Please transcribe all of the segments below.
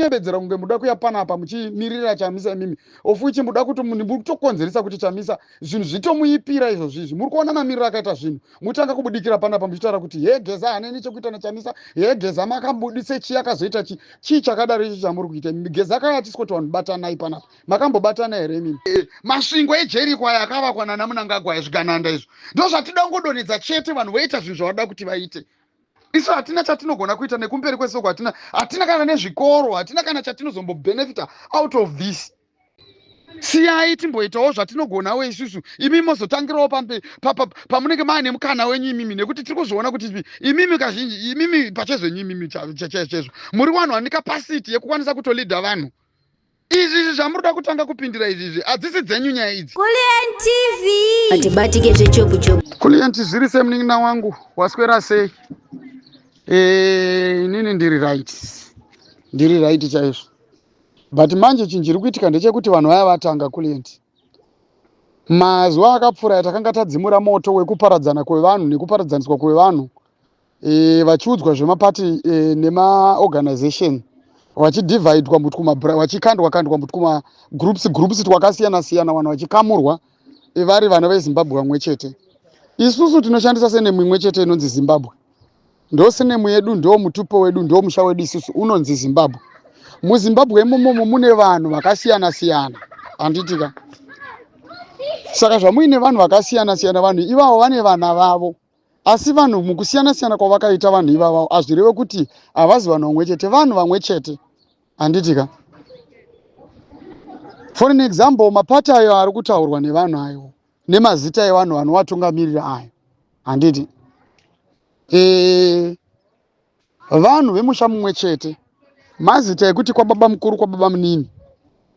kunyebedzera kunge muda kuya panapa muchimirira Chamisa imimi, of which muda kuti muri kutokonzeresa kuti Chamisa zvinhu zvitomuipira izvozvizvi. Muri kuona mamiriro akaita zvinhu, mutanga kubudikira panapa muchitaura kuti he, Geza haneni chekuita naChamisa, he, Geza makambudise chii, akazoita chii? Chii chakadaro icho chamuri kuita? Geza akaya tisiko kuti vanhu batanai panapa. Makambobatana here imimi? Masvingo eJeriko aya akavakwa nana Munangagwa aya, zvigananda izvo ndo zvatida kungodonhedza chete. Vanhu voita zvinhu zvavada kuti vaite. Isu hatina chatinogona kuita nekumberi kwesoko, hatina kana nezvikoro, hatina kana chatinozombobhenefita out of this. Siyai timboitawo zvatinogonawo isusu, imi mozotangirawo pamunenge maane mukana wenyu imimi, nekuti tiri kuzviona kuti imimi kazhinji, imimi pachezvenyu, imimi chaizvo muri vanhu vane capacity yekukwanisa kutoleada vanhu. Izvi zvamuri kuda kutanga kupindira izvizvi hadzisi dzenyu nyaya idzi. Kulliant TV. Atibatike zvechopu chopu. Kulliant, zviri semunin'ina wangu, waswera sei? Inini ndiri right, ndiri right chaizvo, but manje chinhu chiri kuitika ndechekuti vanhu vaya vatanga. Kulliant, mazuva akapfuura takanga tadzimura moto wekuparadzana kwevanhu nekuparadzaniswa kwevanhu, vachiudzwa zvemapati nemaorganization, vachidivhaidwa mutkuma, vachikandwa kandwa mutkuma groups groups twakasiyana siyana, vanhu vachikamurwa, vari vana veZimbabwe vamwe chete. Isusu tinoshandisa surname imwe chete inonzi Zimbabwe. Ndo surname yedu, ndo mutupo wedu, ndo musha wedu isusu unonzi Zimbabwe. MuZimbabwe imomomo mune vanhu vakasiyana siyana, handitika? Saka zvamuine vanhu vakasiyana siyana, vanhu ivavo vane vana vavo, asi vanhu mukusiyana siyana kwavakaita vanhu ivavo hazvireve kuti havazi vanhu vamwe chete. Vanhu vamwe chete, handitika? For an example, mapati ayo ari kutaurwa nevanhu ayo nemazita evanhu vanovatungamirira ayo, handiti vanhu vemusha mumwe chete? Mazita ekuti kwababa mukuru, kwababa munini,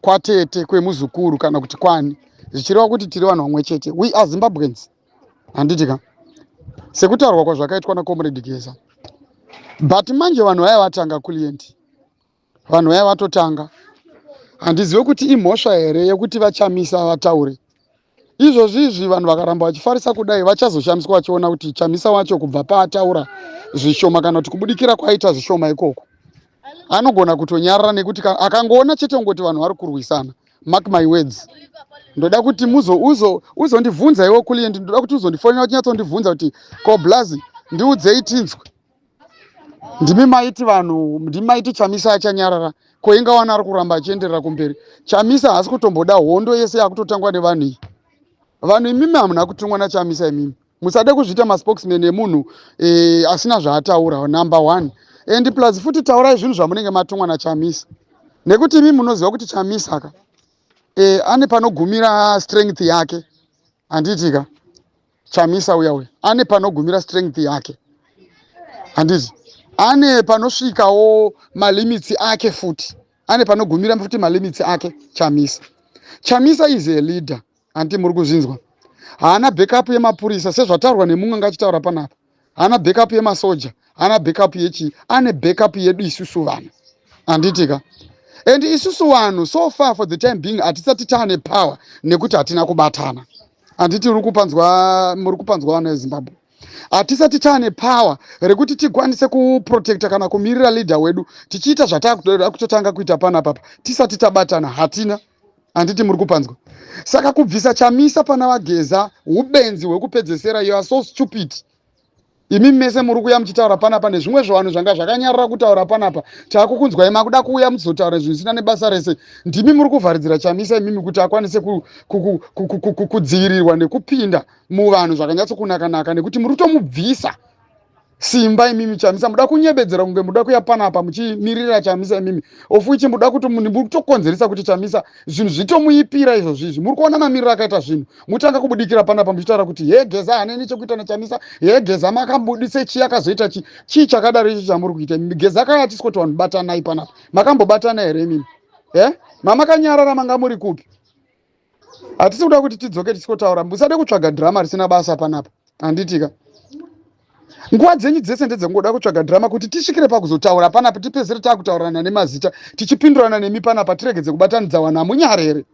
kwatete, kwemuzukuru kana kuti kwani, zvichireva kuti tiri vanhu vamwe chete. We are Zimbabweans, handiti ka? Sekutaurwa kwazvakaitwa naComrade Geza. But manje vanhu vaya vatanga, Kulliant, vanhu vaya vatotanga. Handizive kuti imhosva here yekuti vaChamisa vataure izvozvi izvi. Vanhu vakaramba vachifarisa kudai, vachazoshamiswa vachiona kuti Chamisa wacho kubva paataura zvishoma kana kuti kubudikira kwaita zvishoma ikoko, anogona kutonyarara, nekuti akangoona chete kungoti vanhu vari kurwisana. Mark my words, ndoda kuti muzo uzo uzondibvunza iwo, Kulliant. Ndoda kuti uzondifonera uchinyatsondibvunza kuti, "Ko blazi, ndiudzei tinzwe. Ndimi maiti vanhu, ndimi maiti Chamisa achanyarara. Ko ingawana ari kuramba achienderera kumberi?" Chamisa haasi kutomboda hondo yese yakutotangwa nevanhu iyi. Vanhu imimi hamuna kutumwa naChamisa. Imimi musade kuzviita maspokesman emunhu asina zvaataura, number one. And plus futi, taurai zvinhu zvamunenge matumwa naChamisa, nekuti imi munoziva kuti Chamisa ka ane panogumira strength yake, handiti ka? Chamisa uya uya ane panogumira strength yake, handiti? Ane panosvikawo malimits ake futi, ane panogumira futi malimits ake Chamisa. Chamisa is a leader, handiti muri kuzvinzwa? Haana backup yemapurisa sezvataurwa nemumwe angachitaura panapa. Haana backup yemasoja, haana backup yechii. Ane backup yedu isusu vanhu, handiti ka? And isusu vanhu, so far, for the time being, hatisati taane power nekuti hatina kubatana, handiti uri kupanzwa? Muri kupanzwa, vana veZimbabwe? Hatisati taane power rekuti tikwanise kuprotecta kana kumirira leader wedu tichiita zvatakuda kutotanga kuita panapapa tisati tabatana. Hatina, handiti muri kupanzwa? Saka kubvisa Chamisa pana vaGeza ubenzi hwekupedzesera. You are so stupid imi mese muri kuuya muchitaura panapa nezvimwe zvavanhu zvanga zvakanyarara kutaura panapa. Taakukunzwai makuda kuuya muchizotaura zvinhu zvisina nebasa rese. Ndimi muri kuvharidzira Chamisa imimi kuti akwanise kudzivirirwa nekupinda muvanhu zvakanyatsokunaka-naka, nekuti muri kutomubvisa simba imimi. Chamisa, muda kunyebedzera kunge muda kuya panapa muchimirira Chamisa imimi, of which muda kuti muri kutokonzeresa kuti Chamisa zvinhu zvitomuipira izvozvizvi. Muri kuona mamiriro akaita zvinhu, mutanga kubudikira panapa muchitaura kuti he, Geza haneni chekuita naChamisa, he, Geza makambudise chii, akazoita chii? Chii chakadaro icho chamuri kuita? Geza akaya tisiko kuti vanhu batanai panapa. Makambobatana here imimi? E mamakanyarara, manga muri kupi? Hatisi kuda kuti tidzoke tisikotaura. Musade kutsvaga dhirama risina basa panapa, handitika? Nguva dzenyu dzese ndedzekungoda kutsvaga dhirama kuti tisvikire pakuzotaura panapa, tipedzisire taakutaurirana nemazita, tichipindurana nemi panapa. Tiregedze kubatanidza vanhu. Hamunyare here?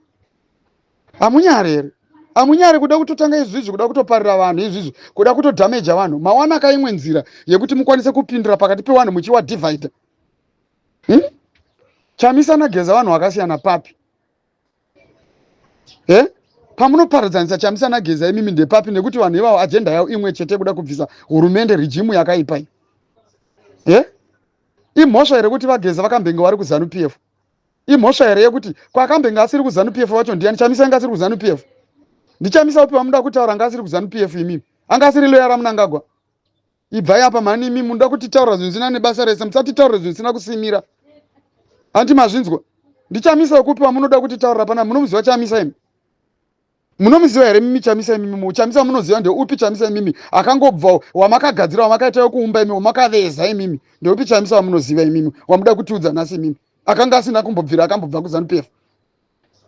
Hamunyare here? Hamunyare kuda kutotanga izvizvi, kuda kutoparira vanhu izvizvi, kuda kutodhameja vanhu? Mawanaka imwe nzira yekuti mukwanise kupindura pakati pevanhu muchiwadhivhaidha, Chamisa naGeza vanhu vakasiyana papi? E pamunoparadzanisa Chamisa naGeza imimi ndepapi? Nekuti vanhu ivavo agenda yavo imwe chete, kuda kubvisa hurumende, regime yakaipa. E imhosva here kuti vaGeza vakambenge vari kuZANU PF? Imhosva here yekuti kwakambenge asiri kuZANU PF wacho ndiani? Chamisa anga asiri kuZANU PF? NdiChamisa upi wamuda kutaura anga asiri kuZANU PF imimi? Anga asiri loya raMnangagwa? Ibvai apa mhani imi, munoda kutitaura zvinhu zvisina nebasa rese. Musatitaurire zvinhu zvisina kusimira, handi mazvinzwa? NdiChamisa wekupi wamunoda kutitaurira pana? Munomuziva Chamisa imi? Munomuziva here mimi Chamisa imimi? Chamisa munoziva ndeupi Chamisa imimi? Akangobva wamakagadzira, wamakaita wekuumba imi, wamakaveza imimi, ndeupi Chamisa wamunoziva imimi, wamuda kutiudza nhasi imimi, akanga asina kumbobvira akambobva kuZANU PF?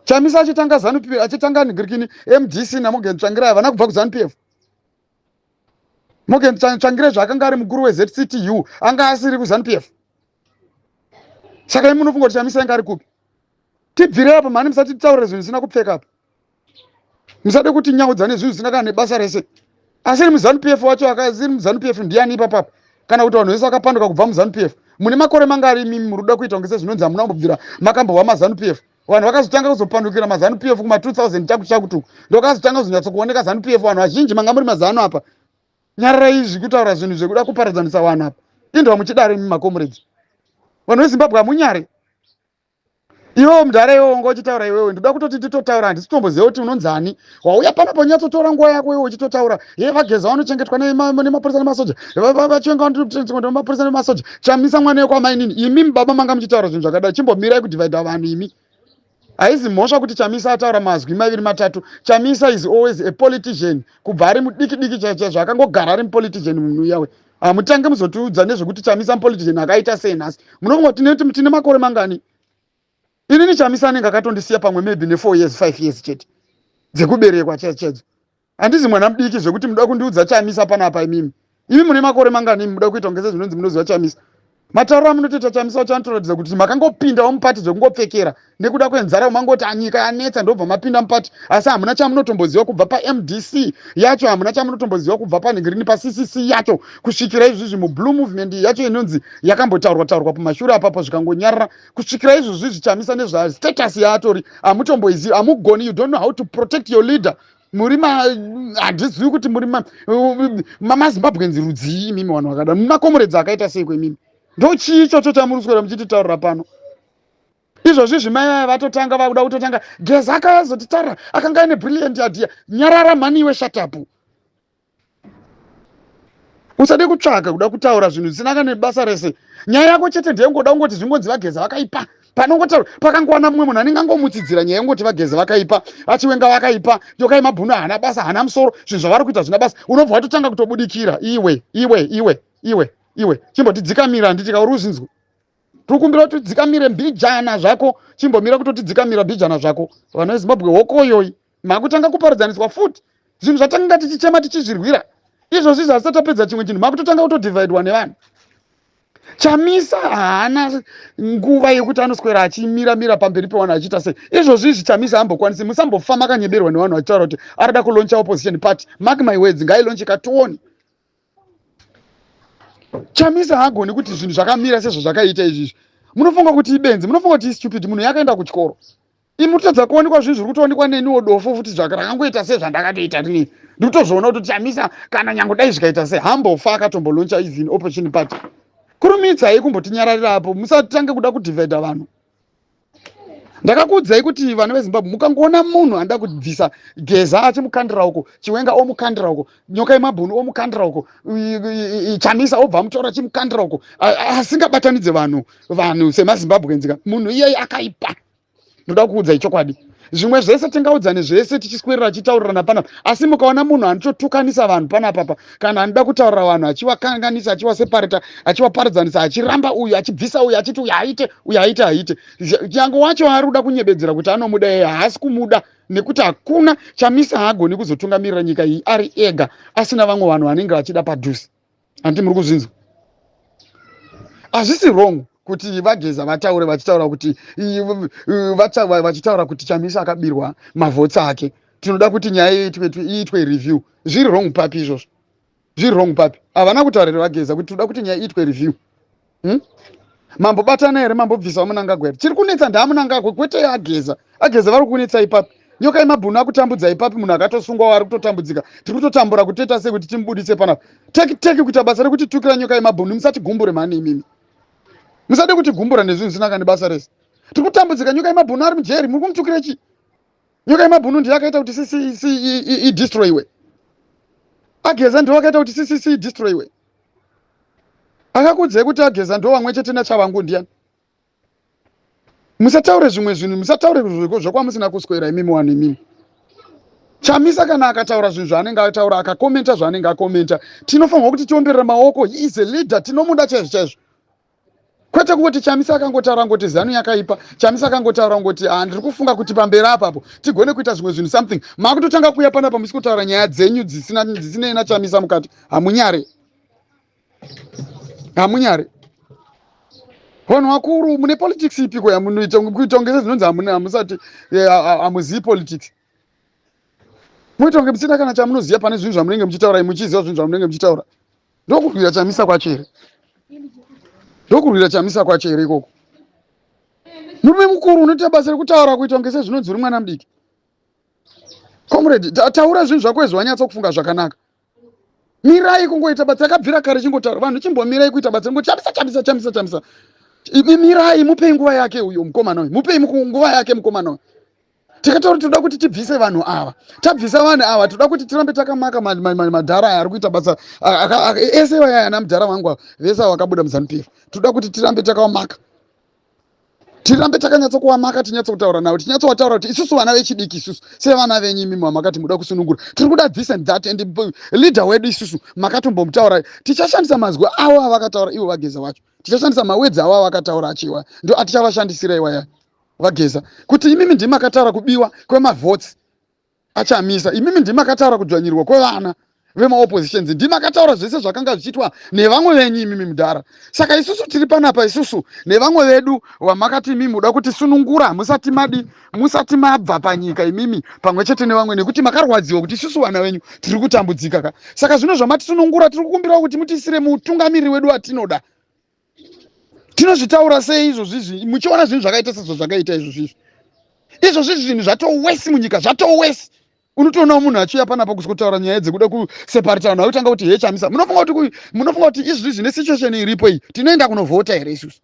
Chamisa achitanga ZANU PF, achitanga ngirikini MDC naMorgan Tsvangirai, havana kubva kuZANU PF. Morgan Tsvangirai zvaakanga ari mukuru weZCTU, anga asiri kuZANU PF? Saka imi munofunga kuti Chamisa anga ari kupi? Tibvirei apa mhani, musati titaurire zvinhu zvisina kupfeka apa. Musade kuti nyaudza nezvinhu zvisina kana nebasa rese. Asiri muZANU PF wacho, akasiri muZANU PF ndiani ipapapa? Kana kuti vanhu vese vakapanduka kubva muZANU PF? Mune makore mangari imimi muri kuda kuita kunge sezvinonzi hamuna kumbobvira makambova maZANU PF? Vanhu vakazotanga kuzopandukira maZANU PF kuma 2000 chakuti chakuti, ndokazotanga kuzonyatsokuoneka ZANU PF. Vanhu vazhinji manga muri mazanu apa. Nyararai izvi, kutaura zvinhu zvekuda kuparadzanisa vanhu apa. Indwa muchidaro imi macomrades, vanhu veZimbabwe hamunyare. Iwewo mudhara, iwewo wanga uchitaura iwewe, ndoda kutoti titotaura, handisi kutomboziva kuti unonzani. Wauya panapo nyatsotora nguva yako iwe uchitotaura ye vaGeza vanochengetwa nemapurisa nemasoja, vaChiwenga vanochengetwa nemapurisa nemasoja, Chamisa mwana wekwamainini. Imi baba manga muchitaura zvinhu zvakadai, chimbomirai kudivhaidha vanhu imi. Haizi mhosva kuti Chamisa ataura mazwi maviri matatu. Chamisa is always a politician, kubva ari mudiki diki chaizvo, akangogara ari mupolitician munhu uyawe. Hamutange muzotiudza nezvekuti Chamisa mupolitician akaita sei nhasi. Munofunga kuti tine makore mangani? Inini Chamisa anenge akatondisiya pamwe maybe ne4 years, 5 years chete dzekuberekwa chaidzo chaidzo. Handizi mwana mudiki zvekuti muda kundiudza Chamisa panapa imimi. Imi mune makore mangani imi muda kuita kunge sezvinonzi munoziva Chamisa? Matauro amunotoita Chamisa wacho anotoratidza kuti makangopindawo mupati zvekungopfekera nekuda kwenzara. Mangoti anyika yanetsa, ndobva mapinda mupati, asi hamuna chamunotomboziva kubva paMDC yacho, hamuna chamunotomboziva kubva panhingirini paCCC yacho kusvikira izvizvi mublue movement yacho inonzi yakambotaurwa taurwa pamashure apapo zvikangonyarara. Kusvikira izvozvi Chamisa nezvastatus yaatori hamutomboizivi, hamugoni. You don't know how to protect your leader. Muri handizivi kuti muri maZimbabweans rudzii imimi, vanhu vakada macomrades akaita seiko imimi? Ndo chii ichocho chamuri kuswera muchititaurira pano izvozvi? Zvimai vaya vatotanga, vakuda kutotanga Geza akazotitaurira, akanga aine brilliant idea. Nyarara mhani iwe, shut up. Usade kutsvaga kuda kutaura zvinhu zvisina kana nebasa rese. Nyaya yako chete ndeyengoda kungoti zvingonzi vaGeza vakaipa. Panongotaura pakangowana mumwe munhu anenge angomutsidzira nyaya yengoti vaGeza vakaipa, vaChiwenga vakaipa, Nyoka Yemabhunu haana basa, haana musoro, zvinhu zvavari kuita zvina basa, unobva watotanga kutobudikira. Iwe, iwe, iwe, iwe, iwe, chimbotidzikamira, handiti kauri uzvinzwa? Tiri kuti dzikamire mbijana zvako, chimbomira kutotidzikamira mbijana zvako. Vana veZimbabwe, hokoyoi, makutanga kuparadzaniswa futi. Zvinhu zvatanga tichichema tichizvirwira izvozvi, zvasati tapedza chimwe chinhu, makutotanga kutodhivhaidwa nevanhu. Chamisa haana nguva yekuti anoswera achimira mira pamberi pevanhu achiita sei izvozvi izvi. Chamisa haambokwanisi. Musambofa makanyeberwa nevanhu vachitaura kuti arida kulauncha opposition party. Mark my words, ngailaunche kationi. Chamisa haagoni kuti zvinhu zvakamira sezvo zvakaita izvizvi. Munofunga kuti ibenzi? Munofunga kuti istupid? Munhu yakaenda kuchikoro. Imi kutadza kuonekwa zvinhu zviri kutoonekwa neniwo dofo futi, zvarakangoita sezvandakatoita rini. Ndikutozoona kuti Chamisa kana nyange dai zvikaita se hambofa akatombolauncha even opposition party. Kurumidzai kumbotinyararira apo, musatange kuda kudhivhaidha vanhu. Ndakakuudzai kuti vana veZimbabwe, mukangoona munhu anoda kubvisa Geza achimukandira uko, Chiwenga omukandira uko, Nyoka Yemabhunu omukandira uko, Chamisa obva amutora achimukandira uko, asingabatanidze vanhu semaZimbabweans ka, munhu iyeye akaipa. Ndoda kuudzai chokwadi. Zvimwe zvese tingaudzane zvese tichiswerera achitaurirana panapa, asi mukaona munhu anototukanisa vanhu panapapa, kana anoda kutaurira vanhu achivakanganisa, achivaseparata, achivaparadzanisa, achiramba uyu, achibvisa uyu, achiti uyu haite, uyu haite, haite, nyange wacho ari kuda kunyebedzera kuti anomuda iye, haasi kumuda, nekuti hakuna. Chamisa haagoni kuzotungamirira nyika iyi ari ega asina vamwe vanhu vanenge vachida padhuze, handiti muri kuzvinzwa? Hazvisi wrong kuti vaGeza vataure vachitaura kuti Chamisa akabirwa mavotes ake, tinoda kuti nyaya iitwe review. Zviri wrong papi izvozvo? Zviri wrong papi? Havana kutaurira vaGeza kuti tinoda kuti nyaya iitwe review? Mambobatana here? Mambobvisa vaMunangagwa here? Chiri kunetsa ndaaMunangagwa, kwete Ageza. Ageza vari kunetsa ipapi? Nyoka yemabhunu akutambudza ipapi? Munhu akatosungwa ari kutotambudzika. Tiri kutotambura kutoita sei kuti timubudise panapa? Teki teki kuita basa rekutitukira nyoka yemabhunu. Musatigumbure mhani imimi, musade kutigumbura nezvinhu zvisina kana basa rese. Tiri kutambudzika, nyoka yemabhunu ari mujeri, muri kumutukira chii? Nyoka yemabhunu ndiyo akaita kuti CCC idestroyiwe. Ageza ndiwo akaita kuti CCC idestroyiwe. Akakuudzai kuti Ageza ndo vamwe chete naChavangu ndiyani? Musataure zvimwe zvinhu, musataure zvekwamusina kuswera imimi wani imimi. Chamisa kana akataura zvinhu zvaanenge ataura, akakomenta zvaanenge akomenta, tinofanirwa kuti tiomberere maoko. He is a leader, tinomuda chaizvo chaizvo, kwete kungoti Chamisa akangotaura ngoti ZANU yakaipa. Chamisa akangotaura ngoti, ah, ndiri kufunga kuti pamberi apapo tigone kuita zvimwe zvinhu, something. Makutotanga kuuya panapa musi kutaura nyaya dzenyu dzisinei naChamisa mukati. Hamunyare, hamunyare vanhu vakuru. Mune politics ipiko yamunoita kuita kunge sezvinonzi hamusati hamuzivi politics? Muita kunge musina kana chamunoziva pane zvinhu zvamunenge muchitaura, muchiziva zvinhu zvamunenge muchitaura. Ndokurwira Chamisa kwacho here? Ndokurwira Chamisa kwacho here ikoko? Murume mukuru unoita basa rekutaura kuita kunge sezvinonzi uri mwana mudiki. Comrade, taura zvinhu zvako izvi wanyatsa kufunga zvakanaka. Mirai kungoita basa rakabvira kare chingotaura vanhu. Chimbomirai kuita basa ringo Chamisa, Chamisa, Chamisa, Chamisa. Mirai, mupei nguva yake uyo mukomana uyu, mupei nguva yake mukomana uyu. Tikataura toda kuti tibvise vanhu ava, tabvisa vanhu ava. Toda kuti tirambe takamaka madhara aya ari kuita basa ese vaya ana mudhara vangu ava vese ava vakabuda muZANU PF. Toda kuti tirambe takavamaka, tirambe takanyatsokuwamaka, tinyatsokutaura navo, tinyatsovataura kuti isusu vana vechidiki, isusu sevana venyu imimi vamakati muda kusunungura, tiri kuda this and that, and leader wedu isusu makatombomutaura. Tichashandisa mazwi avo avakataura ivo vaGeza vacho, tichashandisa mawords avo avakataura achiwa, ndo atichavashandisira iwaya vaGeza, kuti imimi ndimi makataura kubiwa kwemavotes aChamisa, imimi ndimi makataura kudzvanyirwa kwevana vemaoppositions, ndimi makataura zvese zvakanga zvichiitwa nevamwe venyu imimi mudhara. Saka isusu tiri panapa, isusu nevamwe vedu vamakati imimi muda kuti sunungura musati madi, musati mabva panyika imimi pamwe chete nevamwe, nekuti makarwadziwa kuti isusu vana venyu tiri kutambudzika ka. Saka zvino zvamatisunungura, tiri kukumbirawo kuti mutiisire mutungamiriri wedu watinoda. Tinozvitaura sei izvozvizvi muchiona zvinhu zvakaita sezvo zvakaita izvozvizvi? Izvozvizvi zvinhu zvatowesi munyika, zvatowesi. Unotoonawo munhu achiuya panapa kutaura nyaya dzekuda kuseparata vanhu, vakutanga kuti he Chamisa. Munofunga kuti izvizvi nesituation iripo iyi tinoenda kunovhota here isusu?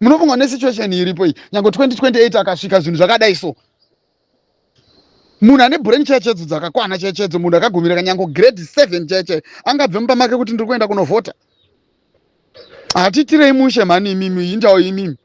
Munofunga nesituation iripo iyi, nyange 2028 akasvika, zvinhu zvakadai so, munhu ane brain chaichedzo dzakakwana chaichedzo, munhu akagumira kanyange grade 7 chaichai, angabve mumba make kuti ndiri kuenda kunovhota? Hatitirei mushe mhani imimi, indawo imimi.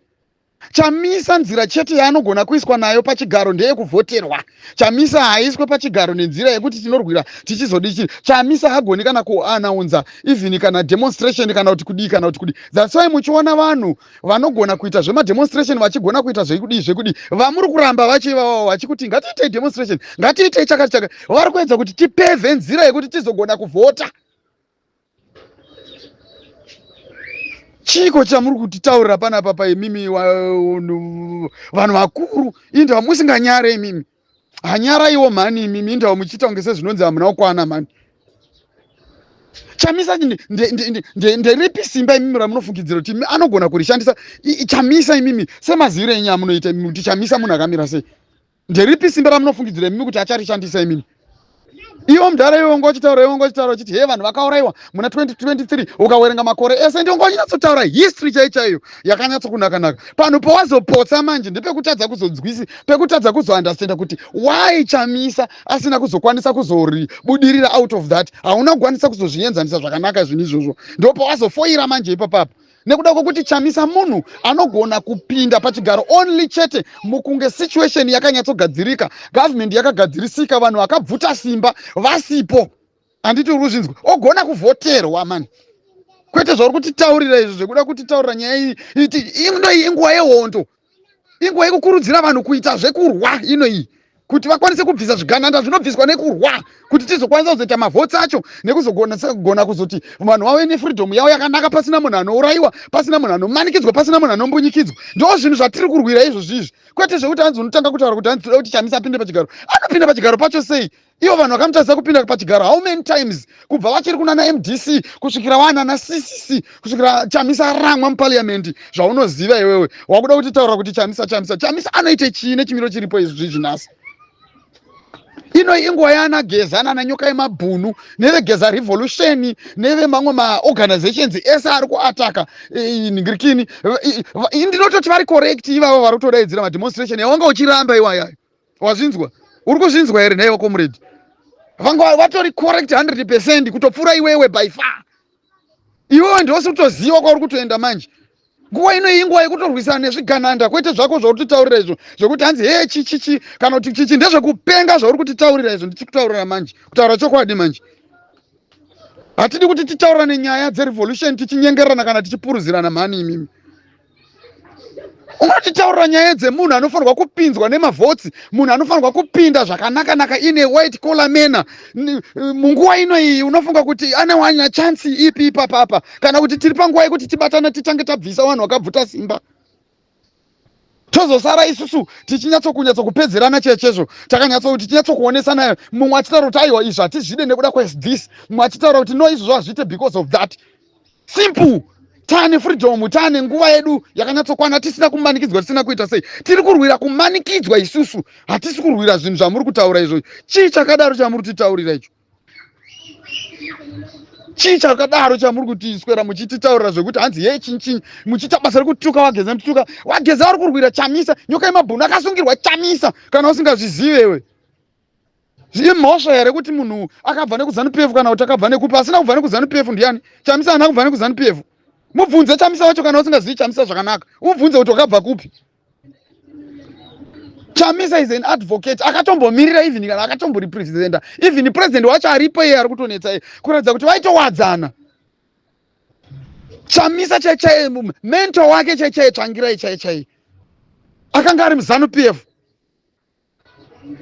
Chamisa nzira chete yaanogona kuiswa nayo pachigaro ndeyekuvhoterwa. Chamisa haaiswe pachigaro nenzira yekuti tinorwira tichizodi chii. Chamisa hagoni kana kuanaunza even kana demonstration kana kuti kudii kana kuti kudii. That's why muchiona vanhu vanogona kuita zvemademonstration vachigona kuita zvekudii zvekudii, vamuri kuramba vachivavavo vachikuti ngatiitei demonstration, ngatiitei chakati chakati, vari kuedza kuti tipevhe nzira yekuti tizogona kuvhota. Chiko chamuri kutitaurira panapa paimimi vanhu vakuru? Indava musinganyare imimi? Hanyaraiwo mhani imimi. Indava muchiita kunge sezvinonzi hamuna kukwana mhani. Chamisa nderipi simba imimi ramunofungidzira kuti anogona kurishandisa Chamisa imimi, semaziviro enyu amunoita imimi kuti Chamisa munhu akamira sei? Nderipi simba ramunofungidzira imimi kuti acharishandisa imimi? Iwo mudhara iwe wanga uchitaura, iwe wanga uchitaura uchiti he vanhu vakaurayiwa muna 2023. Ukawerenga makore ese, ndionga uchinyatsotaura history chai chaiyo yakanyatsokunakanaka. Panhu pawazopotsa manje ndepekutadza kuzonzwisi, pekutadza kuzounderstanda kuti why Chamisa asina kuzokwanisa kuzoribudirira out of that. Hauna kukwanisa kuzozvienzanisa zvakanaka zvinhu izvozvo, ndo pawazofoira manje ipapapo, nekuda kwekuti Chamisa munhu anogona kupinda pachigaro only chete mukunge situation yakanyatsogadzirika, government yakagadzirisika, vanhu vakabvuta simba vasipo. Handiti uri kuzvinzwa? Ogona kuvhoterwa mani, kwete zvauri kutitaurira izvo zvekuda kutitaurira nyaya iyi. Ino iyi inguva yehondo, inguva yekukurudzira vanhu kuita zvekurwa ino iyi. Kuti vakwanise kubvisa zvigananda zvinobviswa nekurwa, kuti tizokwanisa kuzoita mavhotsi acho nekuzogona kuzoti vanhu vave nefreedom yavo yakanaka, pasina munhu anourayiwa, pasina munhu anomanikidzwa, pasina munhu anombunyikidzwa. Ndo zvinhu zvatiri kurwira izvozvi izvi, kwete zvekuti hanzi unotanga kutaura kuti hanzi toda kuti Chamisa apinde pachigaro. Anopinda pachigaro pacho sei ivo vanhu vakamutadzisa kupinda pachigaro how many times, kubva vachiri kunana MDC kusvikira wanana CCC, kusvikira Chamisa aramwa muparliament? Zvaunoziva iwewe, wakuda kutitaura kuti Chamisa, Chamisa, Chamisa anoite chii nechimiro chiripo izvi zvinasi ino? Inguva yaana Geza nana Nyoka yemabhunu neveGeza Revolution nevemamwe maorganizations ese ari kuataka nhingirikini. Ndinototi vari correct ivavo vari kutodaidzira mademonstration yawanga uchiramba iwayayo. Wazvinzwa? Uri kuzvinzwa here nhaiwa comrade? Vanga vatori correct 100% kutopfuura iwewe by far. Iwewe ndosi kutoziva kwauri kutoenda manje. Nguva ino iyi nguva yekutorwisana nezvigananda, kwete zvako zvauri kutitaurira izvo zvekuti hanzi he chichichi kana kuti chichi. Ndezvekupenga zvauri kutitaurira izvo. Ndichikutaurira manje, kutaura chokwadi manje, hatidi kuti titaurane nyaya dzerevolution tichinyengererana kana tichipuruzirana mhani. Imimi unotitaurira nyaya dzemunhu anofanirwa kupinzwa nemavhotsi, munhu anofanirwa kupinda zvakanaka-naka ine white collar manner munguva ino iyi. Unofunga kuti ane chance ipi ipapapa, kana kuti tiri panguva yekuti tibatana, titange tabvisa vanhu vakabvuta simba, tozosara isusu tichinyatsokunyatsokupedzerana chechezvo, takanyatsoti tichinyatsokuonesana, mumwe achitaura kuti aiwa, izvi hatizvide nekuda kwethis, mumwe achitaura kuti no, izvozvo hazviite because of that. Simple. Taane freedom, taane nguva yedu yakanyatsokwana, tisina kumanikidzwa, tisina kuita sei. Tiri kurwira kumanikidzwa isusu, hatisi kurwira zvinhu zvamuri kutaura izvo. Chii chakadaro chamuri kutitaurira icho? Chii chakadaro chamuri kutiswera muchititaurira zvekuti hanzi ye chinchinyi, muchiita basa rekutuka vaGeza, muchituka vaGeza vari kurwira Chamisa? Nyoka yemabhunu akasungirwa Chamisa, kana usingazvizivewe. Imhosva here kuti munhu akabva nekuZANU PF, kana kuti akabva nekupi? Asina kubva nekuZANU PF ndiani? Chamisa haana kubva nekuZANU PF. Mubvunze Chamisa wacho. Kana usingazivi Chamisa zvakanaka, umubvunze kuti wakabva kupi. Chamisa is an advocate akatombomirira, even kana akatomborepresenta even president wacho aripo iye ari kutonetsa iye, kuratidza kuti vaitowadzana. Chamisa chaichai, mentor wake chaichai, Tsvangirai chaichai, akanga ari muZANU PF,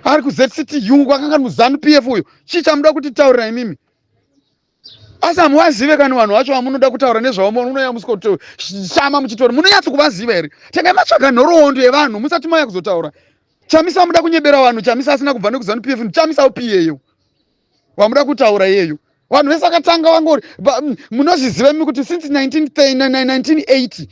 ari kuZCTU, akanga ari muZANU PF uyo. Chii chamuda kutitaurira imimi? Asi hamuvazive kani vanhu vacho vamunoda kutaura nezvavo. Munouya musikoshama muchitori, munonyatso kuvaziva here? Tangai matsvaga nhoroondo yevanhu musati mauya kuzotaura. Chamisa muda kunyebera vanhu. Chamisa asina kubva nekuZANU PF, Chamisa upi iyeyo wamuda kutaura iyeyo? Vanhu vese vakatanga vangori, munozviziva imi kuti since 1980,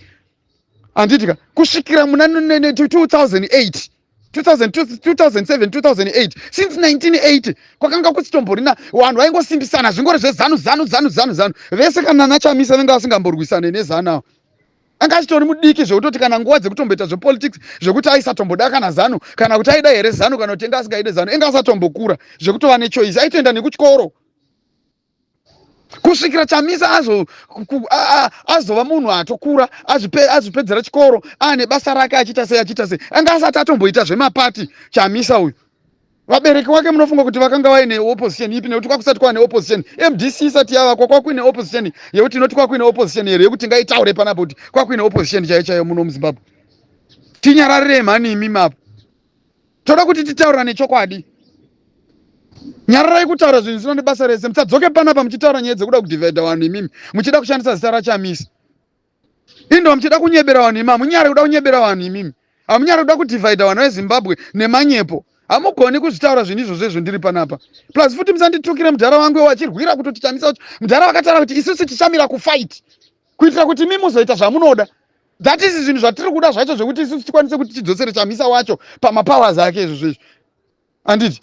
handiti ka, kusvikira muna 2008, 2007, 2008, since 1980 kwakanga kusitomborina vanhu vaingosimbisana, zvingori zveZANU, ZANU, ZANU, ZANU, ZANU vese. Kana naChamisa venga vasingamborwisane neZANU avo, anga achitori mudiki zvekutoti kana nguva dzekutomboita zvepolitics zvekuti aisatomboda kana ZANU, kana kuti aida here ZANU, kana kuti enga asingaide ZANU, enga asatombokura zvekutova nechoice. Aitoenda nekuchikoro kusvikira Chamisa azova munhu atokura, azvipedzera chikoro, aane basa rake, achiita sei, achiita sei. Anga asati atomboita zvemapati Chamisa uyu. Vabereki wake munofunga kuti vakanga vaine opposition ipi? Nekuti kwakusati kwaane opposition, MDC isati yavakwa, kwakuine opposition yekuti inoti kwakuine opposition here yekuti ngaitaure panapo kuti kwakuine opposition chaiyo chaiyo muno muZimbabwe? Tinyararirei mhani imi mapo. Toda kuti titaurira nechokwadi. Nyararai kutaura zvinhu zvisina nebasa rese. Musadzoke panapa muchitaura nyaya dzekuda kudhivhaidha vanhu imimi, muchida kushandisa zita raChamisa. Indo muchida kunyebera vanhu imi. Hamunyari kuda kunyebera vanhu imimi? Hamunyari kuda kudhivhaidha vanhu veZimbabwe nemanyepo? Hamugoni kuzvitaura zvinhu izvozvo izvo. Ndiri panapa. Plus futi musanditukire mudhara wangu iwo achirwira kutoti Chamisa wacho. Mudhara vakataura kuti isusu tichamira kufight kuitira kuti imi muzoita zvamunoda. That is zvinhu zvatiri kuda zvacho, zvekuti isusu tikwanise kuti tidzosere Chamisa wacho pamapowers ake izvozvo izvo, handiti?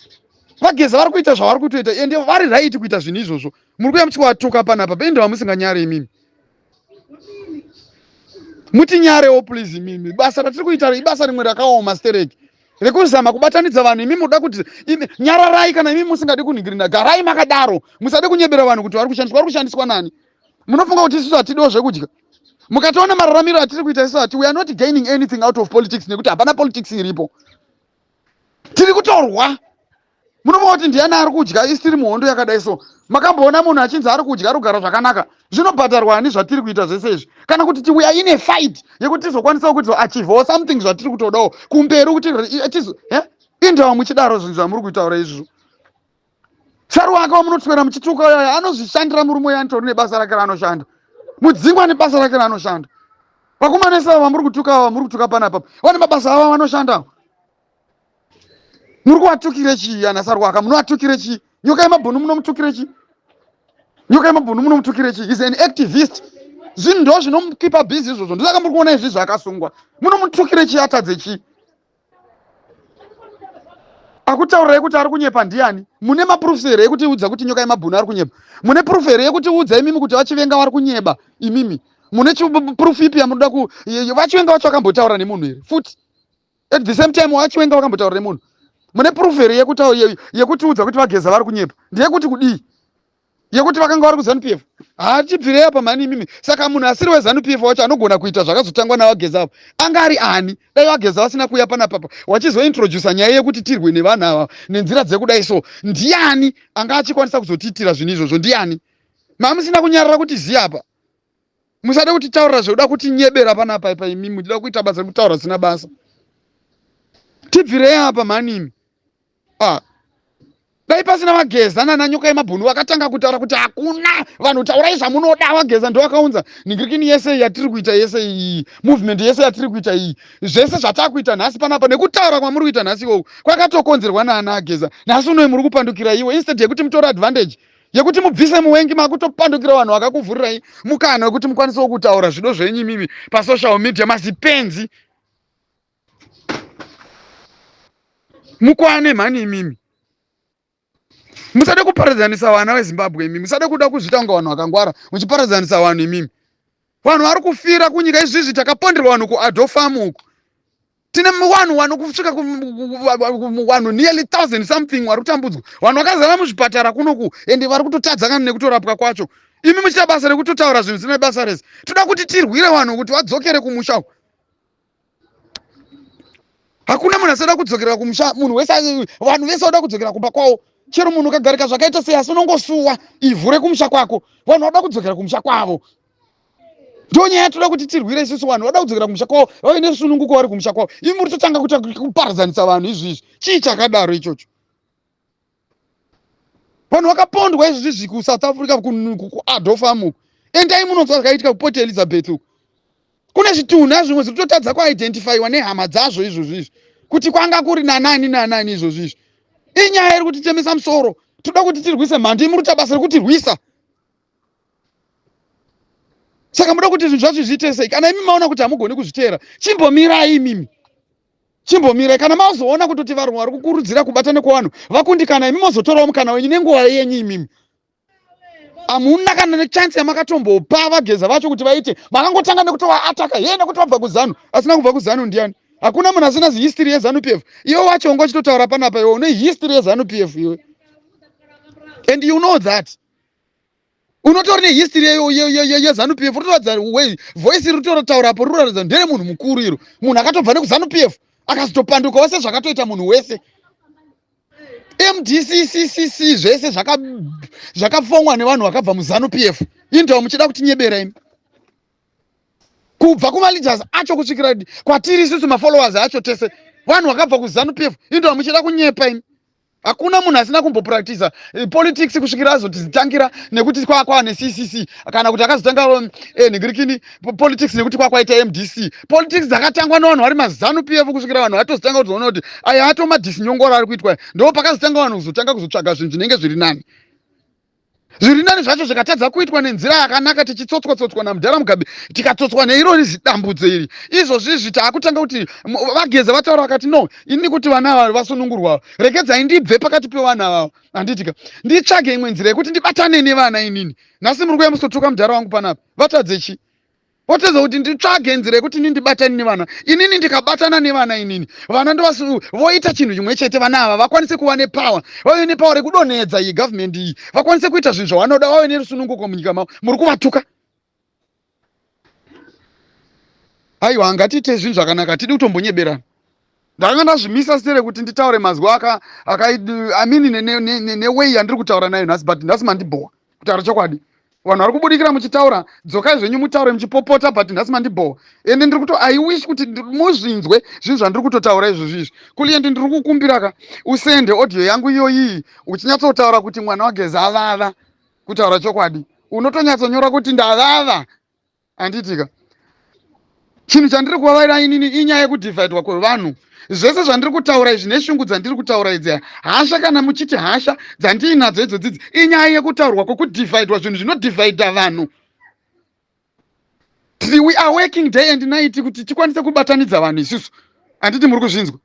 VaGeza vari kuita zvavari kutoita, ende vari right kuita zvinhu izvozvo. Muri kuya muchivatuka panapa pende vamusinganyare imimi. Mutinyarewo please imimi. Basa ratiri kuita ibasa rimwe rakaoma stereki rekuzama kubatanidza vanhu. Imi muda kuti nyararai. Kana imi musingadi kunhingirina, garai makadaro. Musade kunyebera vanhu kuti vari kushandiswa. Vari kushandiswa nani? Munofunga kuti isusu hatidiwo zvekudya? Mukatoona mararamiro atiri kuita isusu, hati, we are not gaining anything out of politics, nekuti hapana politics iripo. Tiri kutorwa. Munofunga kuti ndiani ari kudya isi tiri muhondo yakadai? So makamboona munhu achinzi ari kudya, ari kugara zvakanaka? Zvinobhadharwa ani zvatiri kuita zvese izvi? Kana kuti we are in a fight yekuti tizokwanisawo kuti achievewo something zvatiri kutodawo kumberi kuti tizo, eh? Indawa muchidaro zvinhu zvamuri kuitaura izvozvo. Saruwaka wamunotwera muchituka uyaya anozvishandira murume uya anitori nebasa rake raanoshanda. Mudzingwa nebasa rake raanoshanda. Vakomana ese ava vamuri kutuka ava vamuri kutuka panapa vane mabasa avo avanoshanda. Muri kuvatukire chii ana Saruwaka? Munovatukire chii? Nyoka yemabhunu munomutukire chii? Nyoka yemabhunu munomutukire chii? He's an activist. Zvinhu ndo zvinomukipa busy izvozvo. Ndosaka muri kuona izvi zvaakasungwa. Munomutukire chii atadze chii? Akutaurirai kuti ari kunyepa ndiani? Mune maproofs here ekutiudza kuti nyoka yemabhunu ari kunyepa? Mune proof here yekutiudza imimi kuti vachivenga vari kunyeba imimi? Mune proof ipi yamunoda ku vachivenga vacho vakambotaura nemunhu here? Futi at the same time vachivenga vakambotaura nemunhu. Mune proof here yekutiudza kuti vageza vari kunyepa? Ndeyekuti kudii? Yekuti vakanga vari kuZanu PF. Hatibvirei apa mhani imimi. Saka munhu asiri weZanu PF wacho anogona kuita zvakazotangwa naVaGeza avo. Anga ari ani? Dai VaGeza vasina kuuya panapapa wachizointroducer nyaya yekuti tirwe nevanhu ava nenzira dzekudai so. Ndiani anga achikwanisa kuzotiitira zvinhu izvozvo? Ndiani? Mamusina kunyarara kuti zii apa. Musade kutitaurira zvekuda kutinyebera panapa ipa imimi muchida kuita basa rekutaura zvisina basa. Tibvirei apa mhani imi. Ah. Dai pasina vaGeza nana nyoka yemabhunu vakatanga kutaura kuti hakuna vanhu taurai zvamunoda. VaGeza ndovakaunza ningirikini yese yatiri kuita yese iyi movement yese yatiri kuita iyi zvese zvatakuita nhasi panapa nekutaura kwamuri kuita nhasi ikoko kwakatokonzerwa naana aGeza. Nhasi unoyi muri kupandukira iwo instead yekuti mutore advantage yekuti mubvise muwengi makutopandukira vanhu vakakuvhurirai mukana wekuti mukwanisewo kutaura zvido zvenyu imimi pasocial media mazipenzi. Mukwane mhani imimi. Musade kuparadzanisa vana veZimbabwe imimi. Musade kuda kuzviita kunge vanhu vakangwara muchiparadzanisa vanhu imimi. Vanhu vari kufira kunyika izvizvi takaponderwa vanhu kuAdo farm uku. Tine vanhu vanokusvika vanhu nearly 1000 something vari kutambudzwa. Vanhu vakazara muzvipatara kunoku ende vari kutotadza kana nekutorapwa kwacho. Imi muchiita basa rekutotaura zvinhu zvisina basa rese. Toda kuti tirwire vanhu kuti vadzokere kumusha uku. Hakuna munhu asada kudzokera kumusha, munhu wese, vanhu vese vada kudzokera kumba kwavo. Chero munhu ukagarika zvakaita sei asi unongosuwa ivhu rekumusha kwako. Vanhu vada kudzokera kumusha kwavo. Ndiyo nyaya yatoda kuti tirwire isusu, vanhu vada kudzokera kumusha kwavo, vave nesununguko vari kumusha kwavo. Imi muri totanga kuita kuparadzanisa vanhu izvi izvi. Chii chakadaro ichocho? Vanhu vakapondwa izvi izvi kuSouth Africa kuAdo farm uku. Endai munonzwa zvakaitika kuPort Elizabeth uku. Kune zvitunha zvimwe zviri kutotadza kuidentifyiwa nehama dzazvo izvozvo izvi kuti kwanga kuri nanani nanani izvozvo izvi. Inyaya iri kutitemesa musoro. Toda kuti tirwise mhandu, imi muri kuita basa rekutirwisa. Saka muda kuti zvinhu zvacho zviite sei? Kana imi maona kuti hamugoni kuzviteera, chimbomirai imimi. Chimbomirai kana mazoona kutoti varungu vari kukurudzira kubatana kwevanhu vakundikana, imi mozotorawo mukana wenyu nenguva yenyu imimi. Hamuna kana nechance yamakatombopa vaGeza vacho kuti vaite. Makangotanga nekutovaataka hee nekuti vabva kuZanu. Asina kubva kuZanu ndiani? Hakuna munhu asina history yeZanu PF. Iwe wacho wanga uchitotaura panapa iwe une history yeZanu PF iwe. And you know that. Unotori nehistory yeZanu PF. Unotoratidza way voice iri ritotaura apo rinoratidza ndere munhu mukuru iro. Munhu akatobva nekuZanu PF akazotopandukawo sezvakatoita munhu wese. MDCCCC zvese zvakafongwa nevanhu vakabva muZanu PF. Indawo muchida kutinyebera imi. Kubva kumaleaders acho kusvikira kwatiri isusu mafollowers acho tese. Vanhu vakabva kuZanu PF. Indawo muchida kunyepa imi. Hakuna munhu asina kumbopractiza politics kusvikira azotitangira nekuti kwakwa neCCC kana kuti akazotanga nhingirikini politics nekuti kwakwaita MDC. Politics dzakatangwa nevanhu vari maZanu PF kusvikira vanhu vatozotanga kuzoona kuti aya atomadhisinyongoro ari kuitwa. Ndo pakazotanga vanhu kuzotanga kuzotsvaga zvinhu zvinenge zviri nani. Zviri nani zvacho zvikatadza kuitwa nenzira yakanaka tichitsotswa-tsotswa naMudhara Mugabe tikatsotswa neirori zidambudzo iri. Izvozvi izvi taakutanga kuti vaGeza vataura vakati no, ini kuti vana ava vasunungurwa regedzai ndibve pakati pevana ava handitika nditsvage imwe nzira yekuti ndibatane nevana inini. Nhasi muri kuuya musotuka mudhara wangu panapa vatadze chii? Otedza kuti nditsvage nzira yekuti ini ndibatane nevana. Inini ndikabatana nevana inini, vana ndovasu voita chinhu chimwe chete vana ava vakwanise kuva nepower, vave nepower rekudonhedza iyi government iyi, vakwanise kuita zvinhu zvavanoda, vave nerusununguko munyika mavo. Muri kuvatuka. Aiwa, ngatiite zvinhu zvakanaka, hatidi kutombonyeberana. Ndakanga ndazvimisa sere kuti nditaure mazwi aka aka I mean neway yandiri kutaura nayo nhasi, but nhasi mandibhowa kutaura chokwadi. Vanhu vari kubudikira muchitaura, dzokai zvenyu mutaure muchipopota, but nhasi mandibhowa. Ende ndiri kuto, I wish kuti muzvinzwe zvinhu zvandiri kutotaura izvozvi izvi. Kuliendi, ndiri kukumbira ka, usende audio yangu iyoyi uchinyatsotaura kuti mwana waGeza avava. Kutaura chokwadi, unotonyatsonyora kuti ndavava, handitika? Chinhu chandiri kuvavaira inini inyaya yekudhivhaidwa kwevanhu. Zvese zvandiri kutaura izvi neshungu dzandiri kutaura idzi, hasha, kana muchiti hasha dzandiinadzo idzodzidzi, inyaya yekutaurwa kwekudhivhaidwa, zvinhu zvinodhivhaidha vanhu. We are working day and night kuti tikwanise kubatanidza vanhu isusu, handiti muri kuzvinzwa?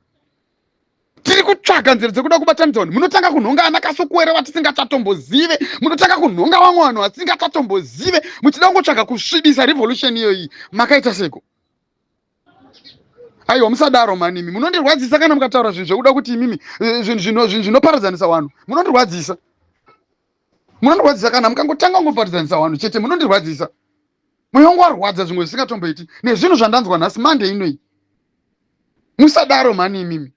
Tiri kutsvaga nzira dzekuda kubatanidza vanhu. Munotanga kunhonga ana Kasukuwere vatisingachatombozive, munotanga kunhonga vamwe vanhu vatisingachatombosive, muchida kungotsvaga kusvibisa revolution iyoyi. Makaita seko? Aiwa, musadaro manimi, munondirwadzisa kana mukataura zvinhu zvekuda kuti imimi zvinhu zvinoparadzanisa vanhu. Munondirwadzisa, munondirwadzisa kana mukangotanga kungoparadzanisa vanhu chete, munondirwadzisa. Mwoyo wangu warwadza zvimwe zvisingatomboiti nezvinhu zvandanzwa nhasi Mande inoi. Musadaro mhani imimi.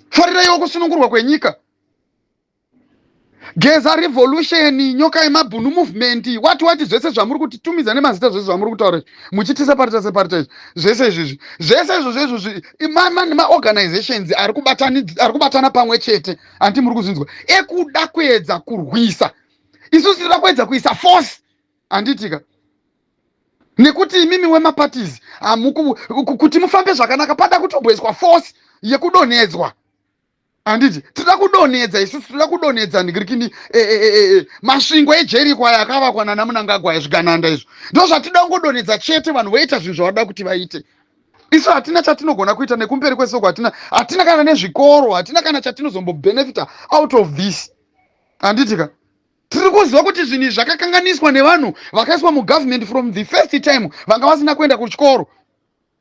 Fariraiwo kusunungurwa kwenyika. Geza Revolution, Nyoka Yemabhunu Movement, wati wati, zvese zvamuri kutitumidza nemazita, zvese zvamuri kutaura muchiti separate separate izvi, zvese izvizvi, zvese izvozvo izvozvi, maorganizations ari kubatana pamwe chete, handiti muri kuzvinzwa? Ekuda kuedza kurwisa isusu, tinoda kuedza kuisa force, handitika? Nekuti imimi wemaparties, kuti mufambe zvakanaka pada kutomboiswa force yekudonhedzwa, handiti? Tinoda kudonhedza isusu, tinoda kudonhedza ndigirikini e, masvingo eJeriko aya akavakwa nana Munangagwa, zvigananda izvo. Ndo zvatinoda kungodonhedza chete, vanhu voita zvinhu zvavada kuti vaite. Isu hatina chatinogona kuita nekumberi kwesoko, hatina, hatina kana nezvikoro, hatina kana chatinozombobhenefita out of this, handitika? Tiri kuziva kuti zvinhu izvi zvakakanganiswa nevanhu vakaiswa mugovernment from the first time, vanga vasina kuenda kuchikoro.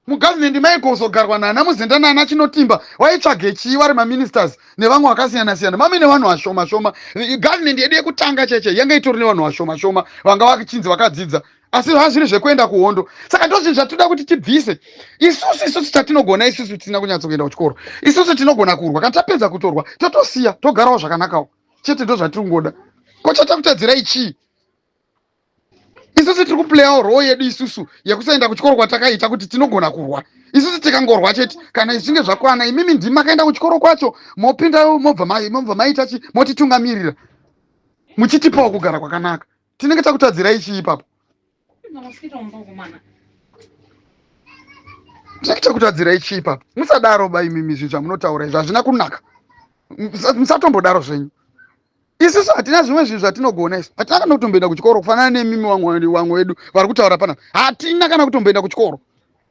Mugovernment maikozogarwa nana Muzenda nana Chinotimba, waitsvage chii vari maministers nevamwe vakasiyana siyana, mame nevanhu vashoma shoma? Government yedu yekutanga cheche yanga itori nevanhu vashoma shoma vanga vachinzi vakadzidza, asi zvava zviri zvekuenda kuhondo. Saka ndo zvinhu zvatinoda kuti tibvise isusu. Isusu chatinogona, isusu tisina kunyatsokuenda kuchikoro, isusu tinogona kurwa. Kana tapedza kutorwa, totosiya, togarawo zvakanakawo chete. Ndo zvatiri kungoda. Ko chatakutadzirai chii? Isusu tiri kuplayawo role yedu isusu yekusaenda kuchikoro kwatakaita, kuti tinogona kurwa isusu. Tikangorwa chete, kana zvichinge zvakwana, imimi ndimi makaenda kuchikoro kwacho, mopinda, mobva maita chi, motitungamirira, muchitipawo kugara kwakanaka. Tinenge takutadzirai chii ipapo? Tinenge takutadzirai chii ipapo? Musadaro ba imimi. Zvinhu zvamunotaura izvi hazvina kunaka, musatombodaro zvenyu. Isusu hatina zvimwe zvinhu zvatinogona isu, hatina kana kutomboenda kuchikoro kufanana nemimi vamwe vedu vari kutaura panapa, hatina kana kutomboenda kuchikoro.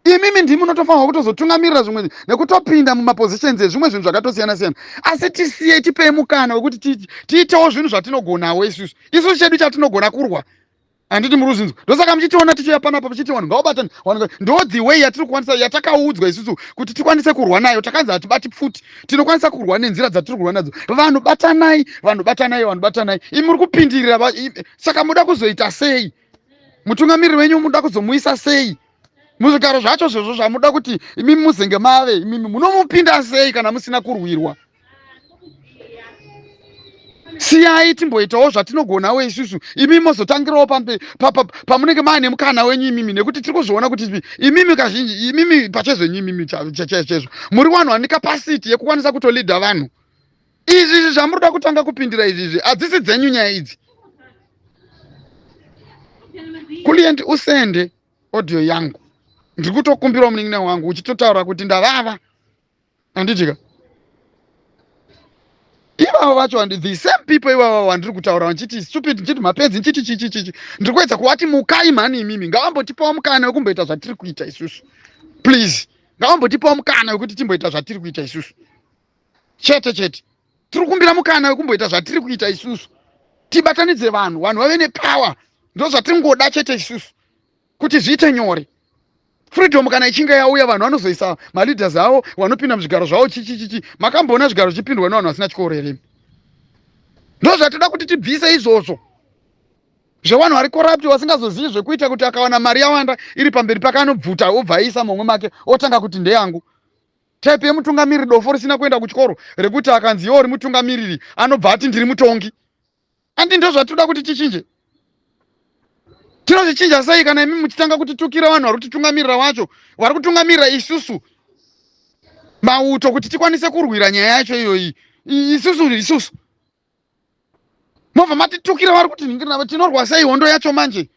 Imimi ndimi munotofanirwa kutozotungamirira zvimwe nekutopinda mumapositions ezvimwe zvinhu zvakatosiyana siyana, asi tisiye, tipei mukana wekuti tiitewo zvinhu zvatinogonawo isusu. Isusu chedu chatinogona kurwa, handiti muri kuzvinzwa? Ndosaka muchitiona tichiuya panapa muchiti vanhu ngavabatane. Ndo the way yatiri kukwanisa, yatakaudzwa isusu kuti tikwanise kurwa nayo. Takanzi hatibati pfuti, tinokwanisa kurwa nenzira dzatiri kurwa nadzo. Vanhu batanai, vanhu batanai, vanhu batanai. Imi muri kupindirira, saka muda kuzoita sei? Mutungamiriri wenyu muda kuzomuisa sei muzvigaro zvacho zvezvo zvamuda kuti imimi muzenge mave? Imimi munomupinda sei kana musina kurwirwa? Siyai timboitawo zvatinogonawo isusu, imi mozotangirawo pamunenge maane mukana wenyu imimi, nekuti tiri kuzviona kuti imimi kazhinji, imimi pachezvenyu, imimi chaizvo muri vanhu vane capacity yekukwanisa kutolidha vanhu. Izvi izvi zvamuri kuda kutanga kupindira izvi, izvi hadzisi dzenyu nyaya idzi. Kulient, usende audio yangu, ndiri kutokumbirawo munin'ina wangu, uchitotaura kuti ndavava, handitika? Ivavo vacho, and the same people ivavo vandiri kutaura ndichiti stupid, ndichiti mapenzi, ndichiti chichi chichi, ndiri kuedza kuvati mukai mhani imimi. Ngavambotipawo mukana wekumboita zvatiri kuita isusu, please. Ngavambotipawo mukana wekuti timboita zvatiri kuita isusu chete chete. Tiri kukumbira mukana wekumboita zvatiri kuita isusu, tibatanidze vanhu, vanhu vave nepower. Ndo zvatingoda chete isusu, kuti zviite nyore. Freedom kana ichinge yauya, vanhu vanozoisa maleaders avo, vanopinda muzvigaro zvavo, chichi chichi. Makamboona zvigaro zvichipindwa nevanhu vasina chikoro here? Ndo zvatoda kuti tibvise izvozvo zvevanhu vari corrupt, vasingazozivi zvekuita, kuti akawana mari yawanda iri pamberi pake anobvuta, obva aisa momwe make, otanga kuti ndeyangu. Type yemutungamiriri dofo risina kuenda kuchikoro, rekuti akanzi iwo uri mutungamiriri, anobva ati ndiri mutongi. Andi ndo zvatinoda kuti tichinje. Tinozvichinja sei kana imi muchitanga kutitukira vanhu vari kutitungamirira wacho, vari kutungamirira isusu mauto kuti tikwanise kurwira nyaya yacho iyoyi? Isusu mobva matitukira vari kuti nhingirinavo, tinorwa sei hondo yacho manje?